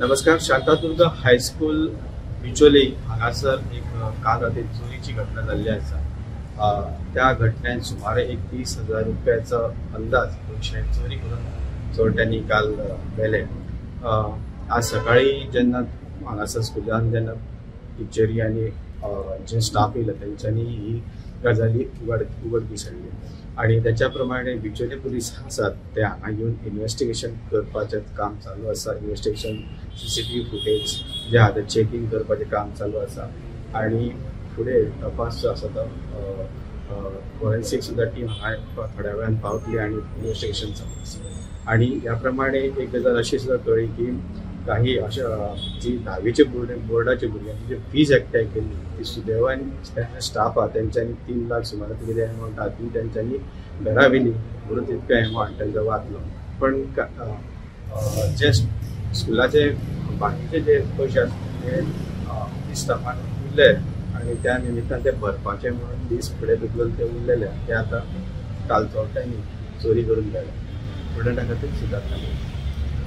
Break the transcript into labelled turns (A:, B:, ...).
A: नमस्कार. शांतादुर्गा हायस्कूल बिचोली हांगासर एक काल राती चोरीची घटना जाल्ली आसा. त्या घटनेन सुमारे एक 30,000 रुपयाचो अंदाज पयशे चोरी करून चोरट्यांनी काल व्हेले. आज सकाळी जेन्ना हांगासर स्कुलान जेन्ना टिचरी आनी जे स्टाफ येयले तेंच्यांनी ही गजाली उगडकीस हाडली आनी त्याच्या प्रमाणे बिचोली पुलीस आसात ते हांगा येवन इन्वेस्टिगेशन करपाचें काम चालू आसा. इन्वेस्टिगेशन CCTV footage जे आहा ते चेकींग करपाचें काम चालू आसा आनी फुडें तपास जो आसा तो फॉरेन्सीक सुद्दां टीम हांगा थोड्या वेळान पावतली आनी इन्वेस्टिगेशन चालू आसा. आनी ह्या प्रमाणे एक गजाल अशी सुद्दां कळ्ळी की काही अशा जी धावीचे बोर्डाचे भुरग्यांची जी फीज एकठांय केल्ली ती सुदैवान त्यांचे स्टाफ आहा तेंच्यांनी 3 लाख सुमार कितें एमावंट आहा ती तेंच्यांनी घरा व्हेली म्हणून तितको एमावंट तेंचो वाचलो. पण जे स्कुलाचे बाकीचे जे पयशे आसले ते स्टाफान उरले आनी त्या निमित्तान ते भरपाचे म्हणून दीस फुडें धुकलून ते उरलेले ते आतां काल चोरट्यांनी चोरी करून गेले. प्रुडंटा खातीर सिद्धार्थ.